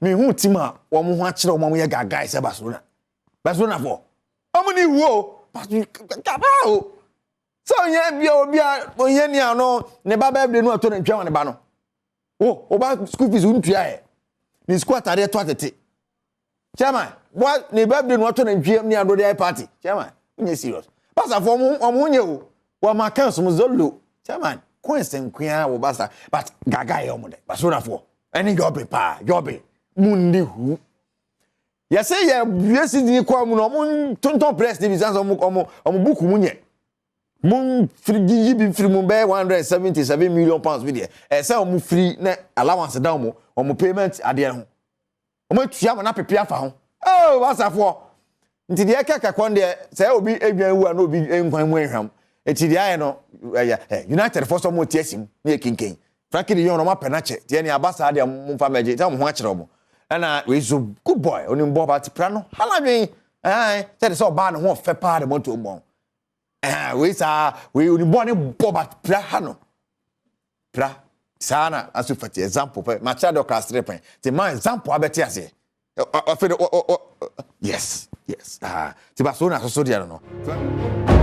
Mehu team a wɔn ho akyerɛ wɔn a wɔyɛ gagae sɛ Barcelona. Barcelona fo, wɔn ni wu o, gaba o. Sɛ onyɛ bia obi a onyɛ ni ano ne ba bɛɛ no ato ne ntwɛn wɔ ne ba no. Wo, wo ba school fees ntua yɛ. Ne school atadeɛ to atete. Chairman, boa ne birthday no ato nantwie ne ado de ayɛ party. Chairman, wonyɛ serious. Barca fo ɔmo nyɛ o. Wɔn accounts mo zolo. Chairman, coins nkoa wɔ Barca, but gaga yɛ ɔmo dɛ. Barcelona fo, ɛne yɔbe paa, yɔbe. Mu ndi hu. Yɛsɛ yɛ wie season kɔ mu na ɔmo tontɔn press ne bi sanso ɔmo book mu nyɛ. Mo firi yiyi bi firi mu bɛyɛ £177 million bi deɛ. Ɛsɛ ɔmo firi na allowance da ɔmo payment adeɛ ho. Ɔmo atua mo na pepe afa ho. Oh, Barcafoɔ. Nti deɛ ɛka kakɔ deɛ sɛ obi edwan wu a na obi nkwan mu ehwam. Eti deɛ ayɛ no ɛyɛ ɛ United fo sɛ ɔmo ti esi mu ne yɛ kinkin. Frenkie de Jong ɔmo apɛ n'akyɛ. Tiɛ ne aba saa deɛ mo nfa mɛgye. Sɛ ɔmo ho akyerɛ ɔmo. Ɛna wei so good boy onim bɔ ba ti pra no haladwen ɛn sɛ de sɛ ɔbaa ne ho ɔfɛ paa de moto mbɔn. Ɛn wei saa wei onim bɔ ne bɔ ba pra ha no. Pra saa na aso fati example pɛ makyerɛ de ɔkra sere pɛn ti ma example abɛte aseɛ afei de ɔ ɔ ɔ yes, ah, ti Barcelona soso deɛ no.